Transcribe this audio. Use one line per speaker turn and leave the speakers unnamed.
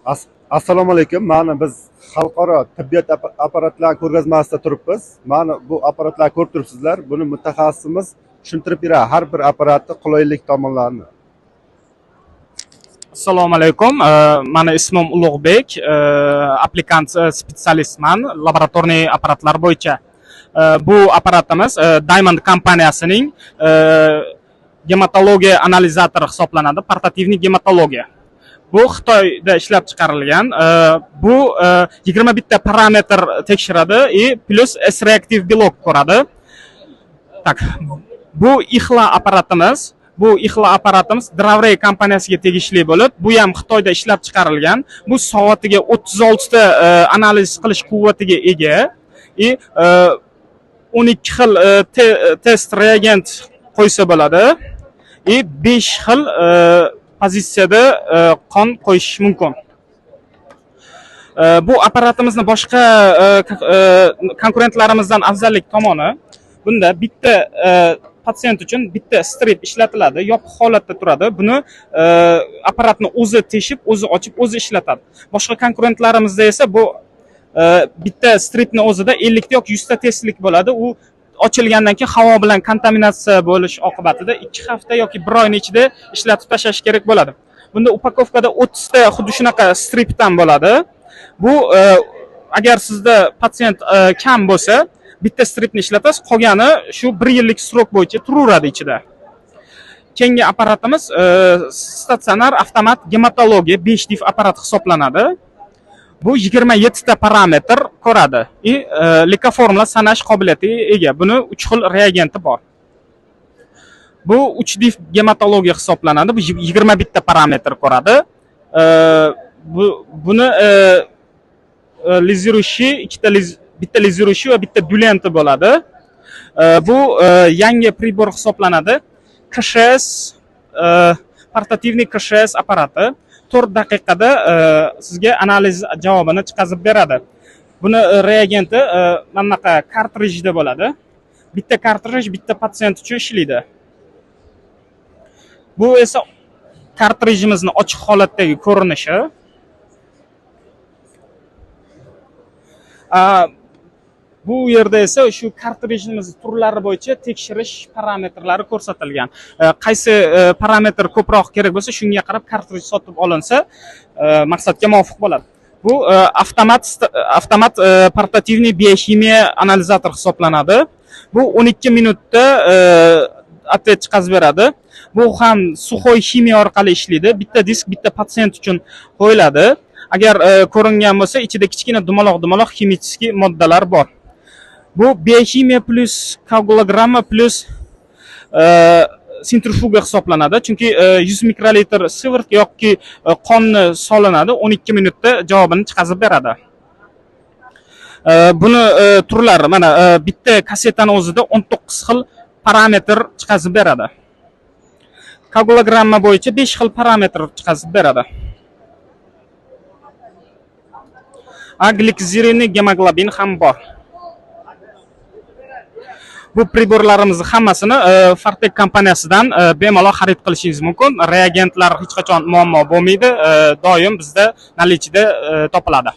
Assalomu alaykum. Mana biz xalqaro tibbiyot apparatlar ko'rgazmasida turibmiz. Mana bu apparatlarni ko'rib turibsizlar. Buni mutaxassisimiz tushuntirib beradi har bir apparatni qulaylik tomonlarini.
Assalomu alaykum. Mani ismim Ulug'bek. Applikant spetsialistman laboratoriy apparatlar bo'yicha. Bu apparatimiz Diamond kompaniyasining gematologiya analizatori hisoblanadi, портативный gematologiya. Bu Xitoyda ishlab chiqarilgan. Bu 21 ta parametr tekshiradi и плюс C-reaktiv belok ko'radi. Так, bu IHLA apparatimiz. Bu IHLA apparatimiz Dravrey kompaniyasiga tegishli bo'lib, bu ham Xitoyda ishlab chiqarilgan. Bu soatiga 36 ta analiz qilish quvvatiga ega и 12 xil test reagent qo'ysa bo'ladi и 5 xil pozitsiyada qon qo'yish mumkin. Bu apparatimizni boshqa konkurentlarimizdan afzallik tomoni bunda bitta patsient uchun bitta strip ishlatiladi, yopiq holatda turadi. Buni apparatni o'zi teshib, o'zi ochib, o'zi ishlatadi. Boshqa konkurentlarimizda esa bu bitta stripni o'zida 50 ta yoki 100 ta testlik bo'ladi. U ochilgandan keyin havo bilan kontaminatsiya bo'lish oqibatida 2 hafta yoki 1 oyning ichida ishlatib tashlash kerak bo'ladi. Bunda упаковка da 30 ta xuddi shunaqa stripdan bo'ladi. Bu agar sizda patsient kam bo'lsa, bitta stripni ishlatasiz, qolgani shu 1 yillik срок bo'yicha turaveradi ichida. Keyingi apparatimiz statsionar avtomat gematologiya 5 dif apparat hisoblanadi. Bu 27 ta parametr ko'radi и leykoformlar sanash qobiliyatiga ega. Buni 3 xil reagenti bor. Bu 3 dif gematologiya hisoblanadi. Bu 21 ta parametr ko'radi. Buni лизирующий ikkita, bitta лизирующий va bitta diluenti bo'ladi. Bu yangi pribor hisoblanadi. KSS, портативный KSS apparati 4 daqiqada sizga analiz javobini chiqazib beradi. Buni reagenti mana bunaqa kartrijda bo'ladi. Bitta kartrij bitta patsient uchun ishlaydi. Bu esa kartrijimizni ochiq holatdagi ko'rinishi. Bu yerda esa shu kartrijimiz turlari bo'yicha tekshirish parametrlari ko'rsatilgan. Qaysi parametr ko'proq kerak bo'lsa, shunga qarab kartrij sotib olinsa, maqsadga muvofiq bo'ladi. Bu avtomat портативный bioximiya analizator hisoblanadi. Bu 12 minutda ответ chiqazib beradi. Bu ham сухой ximiya orqali ishlaydi. Bitta disk bitta patsient uchun qo'yiladi. Agar ko'ringan bo'lsa, ichida kichkina dumaloq-dumaloq ximический moddalar bor. Bu bioximiya plus koagulogramma plus sentrifuga hisoblanadi. Chunki 100 mikrolitr сыворотка yoki qonni solinadi, 12 minutda javobini chiqazib beradi. Buni turlari mana bitta kassetani o'zida 19 xil parametr chiqazib beradi. Koagulogramma bo'yicha 5 xil parametr chiqazib beradi. Aglikozirli gemoglobin ham bor. Bu priborlarimizni hammasini Fartek kompaniyasidan bemalol xarid qilishingiz mumkin. Reagentlar hech qachon muammo bo'lmaydi, doim bizda наличида topiladi.